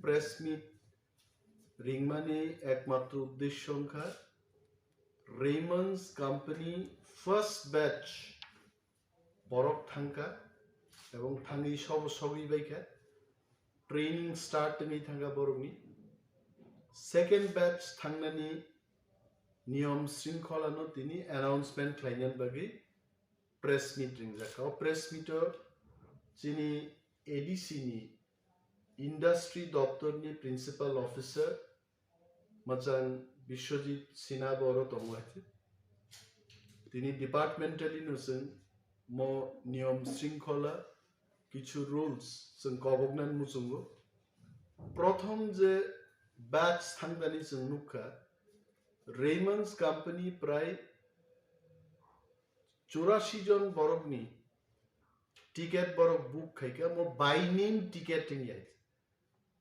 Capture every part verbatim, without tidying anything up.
Press meet ringmani ekmatro uddesyo wngkha Raymond's company first batch borok thangkha ebong thangwi sobo sogwi baikha, training start wngwi thangkha borokni. Second batch thangnani niyom shringkholano tini announcement khlainani bagwi press meet ringjakha. O press meet o chini A D C ni industry doptor ni principal officer mwchang Biswajit Sinha bo oro tongo hai khe. Tini departmentally no chwng mo niyom shringkhola kichu rules chwng koboknani muchungo. Prothom je batch thangdani chwng nukha, Raymond's company prai churashi jon borokni ticket borok book khaikha, mo by name ticket hinwi hai.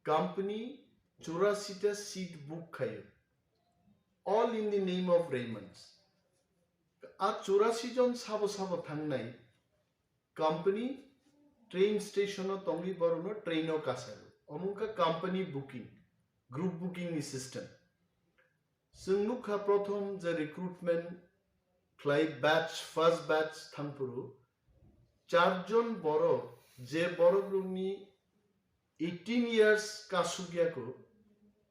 Company churashi ta seat book khaio, all in the name of Raymond's. A churashi jon sabo sabo thangnai company train station o tongwi borokno train o kasaro. Omo wngkha company booking, group booking ni system. Chwng nukha prothom je recruitment khlai batch, first batch thangphuru charjon borok, je borok rokni eighteen years kasuk yako,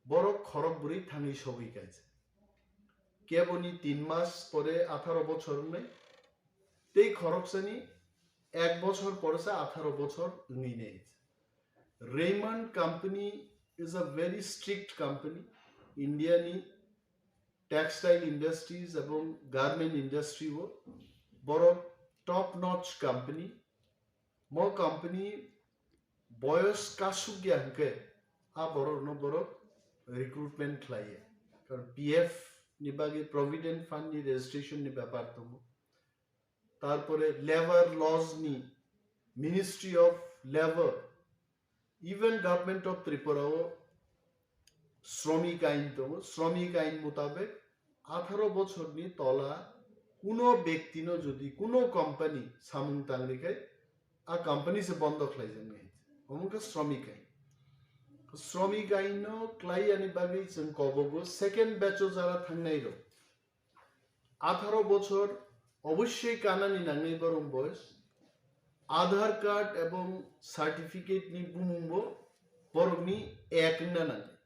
borok khorok bwrwi thangwi sogwi kaisa. Keboni tin mas pore atharo bochor wngnai, tei khoroksani ek bochor pore sa atharo bochor wngwi nai. Raymond company is a very strict company. India ni textile industries ebong garment industry o borok top notch company. Mo company boyos kasuk ya hwnkhe a borok no borok recruitment khlaiya. Karon P F ni bagwi provident fund ni registration ni bepar tongo. Tarpore labour laws ni, Ministry of Labour, even Government of Tripura o Shramik Ain tongo. Shramik Ain mutabek atharo bochorni tola kuno bektino jodi kuno company samung tangrikhai, a company se bondo khlaijaknai. Omo wngkha Shramik Ain. Shramik Ain no klaiyani bagwi chwng kobogo second batch o jara thangnai rok. Atharo bochor obossoi kanani nangnai borok boyos, Aadhaar card ebong certificate ni bumung bo borokni ek wngna nangnai.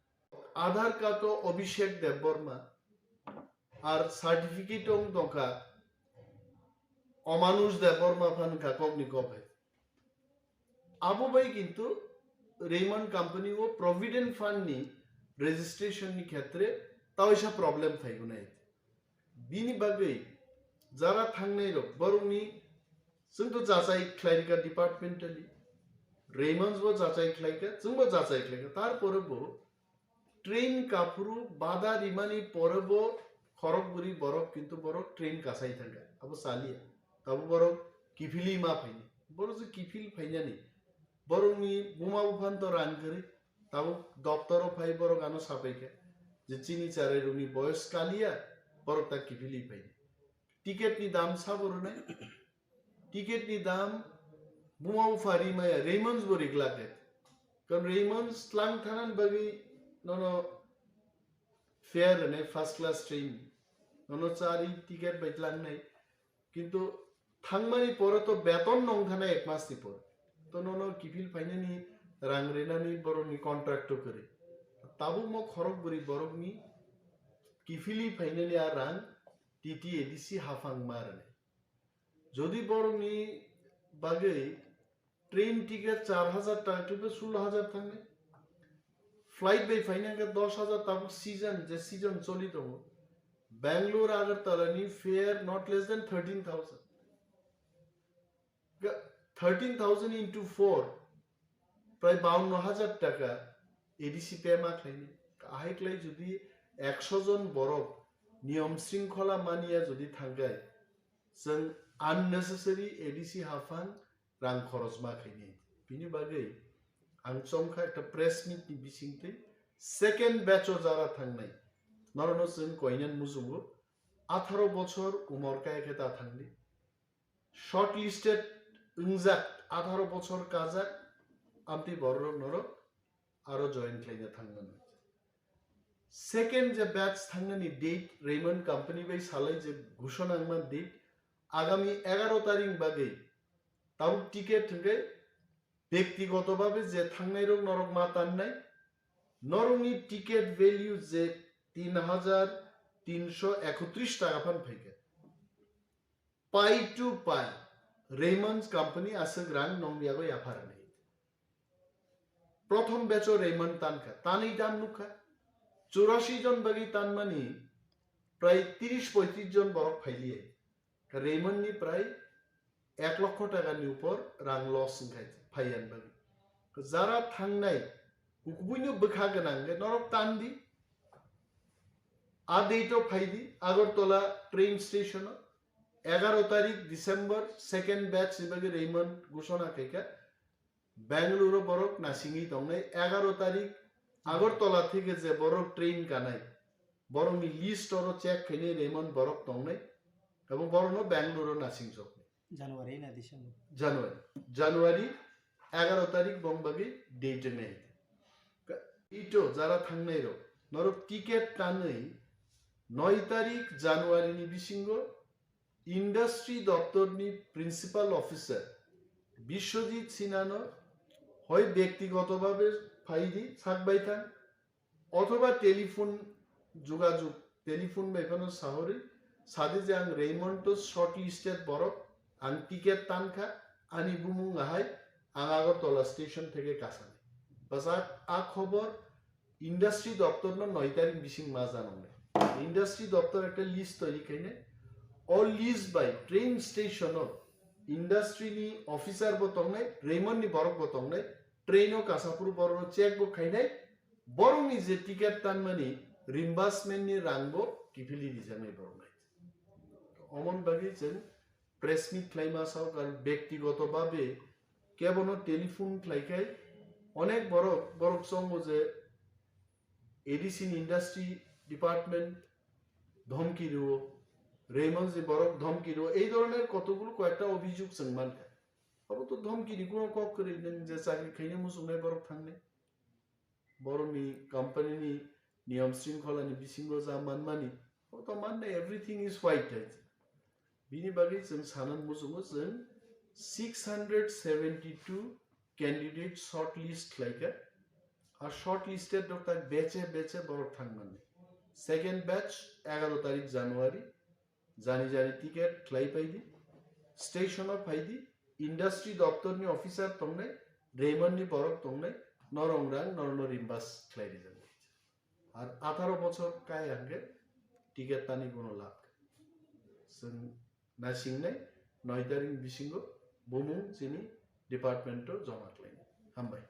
Aadhaar card o Abhishek Debbarma, ar certificate o wng tongkha Omanush Debbarma phan wngkha kokni kok hai. Abo bai kintu Raymond company o provident fund ni registration ni khetre taoisa problem phaigonai. Bini bagwi jara thangnai rok borokni chwng to jachai khlai rikha departmentally, Raymonds bo jachai khlaikha, chwng bo jachai khlaikha, tarpore bo train kaphuru bada rimani pore bo khorok bwrwi borok kintu borok train kasai thangkha, abo chaliya. Tabo borok kiphilwi ma phaini. Borok je kiphil phainani, borokni buma buphan to rang kwrwi, tabo doptoro phai borok ano sapaikha je chini charairokni boyos kaliya, borok ta kiphilwi phaini. Ticket ni dam sabo rwnai? Ticket ni dam buma bupha ri maya, Raymonds bo ri glak khe. Karon Raymonds tlang thanani bagwi nono fare rwnai first class train, nono chari ticket bai tlangnai. Kintu thangmani pore to beton nong thanai ek mas ni por. To nono kiphil phainani rang rinani borokni contract o kwrwi. Tabuk mo khorok bwrwi borokni kiphilwi phainani a rang T T A D C haphang ma rwnai. Jodi borokni bagwi train ticket char hajar taka, twibo sulo hajar thangnai. Flight bai phaina hwnkhe dos hajar, tabuk season, je season choli tongo. Bangalore Agartala ni fare not less than thirteen thousand. Ga-, thirteen thousand into four, prai baunno hajar taka A D C pay ma khlaini. Ahai klai jodi ekso jon borok niyom shringkhola maniya jodi thangkhai, chwng unnecessary A D C haphang rang khorosma khaini. Bini bagwi ang chomkha ekta press meet ni bisingtwi second batch o jara thangnai. Norokno chwng koinan muchungo atharo bochor umor kaya khe ta thangdi. Shortlisted wngjak, atharo bochor kajak, amtwi bororok norok aro join khlaina thangmani. Second je batch thangnani date Raymond company bai salai je ghushona wngma date agami egaro tarik bagwi tabuk ticket hwnkhe bektigoto babe je thangnai rok norok ma tannai, norokni ticket value je tin hajar tinsho ekotris taka phan phaikha. Pai to pai, Raymond company aswk rang nong yago yapharani. Prothom batch o Raymond tankha, tanwi dan nukha. Churashi jon bagwi tanmani prai tiris poitris jon borok phailiya. Raymond ni prai ek lokho taka ni upor rang loss wngkha phaiyan bagwi. Jara thangnai kukubuino bwkha gwnang khe norok tandi. A date o phaidi Agartala train station o egaro tarik December second batch ni bagwi Raymond ghushona khaikha. Bangalore o borok nasingwi tongnai egaro tarik Agartala theke je borok train kanai borokni list oro check khainai Raymond borok tongnai abo borokno Bangalore o nasingjoknai. January na December? January. January egaro tarik bong bagwi date wngnai. Ito jara thangnai rok norok ticket tanwi noi tarik January ni bisingo industry doptor ni principal officer Biswajit Sinha no hoi bektigoto babe phaidi sakbai thang othoba telephone jugajug, telephone bai phano sahori sadi je ang Raymond to shortlisted borok, ang ticket tankha, ani bumung ahai, ang Agartala station theke kasani. Bwsak a khobor industry doptor no noi tarik bising ma janongnai. Industry doptor ekta list toiri khainai, o list bai train station o industry ni officer bo tongnai, Raymond ni borok bo tongnai, train o kasaphuru borok no check bo khainai, borokni je ticket tanmani reimbursement ni rang bo kiphilwi rijaknai borok nai. Omon bagwi chwng press meet khlaima sao, karon bektigoto babe kebono telephone khlaikhai onek borok, borok chongo je A D C ni industry department dhomki rwo, Raymond ni borok dhomki rwo, ei dhoroner kotokgulo koyekta obhijog chwng mankha. Abo to dhomki ni kuno kok kwrwi, nwng je chakri khaina muchungnai borok thangnai. Borokni company ni niyom shringkhola ni bisingo ja manmani, abo to manna everything is white hai. Bini bagwi chwng sana muchungo chwng six hundred seventy two candidate shortlist khlaikha. A shortlisted rok tak beche beche borok thangmani. Second batch egaro tarik January, jani jani ticket khlai phaidi, station o phaidi, industry doptor ni officer tongnai, Raymond ni borok tongnai, norong rang norno reimburse khlai rijak. Ar atharo bochor kai hangke ticket tani bono lab. Chwng nasingnai noi tarik bisingo bumung chini department o joma khlainai. Hambai.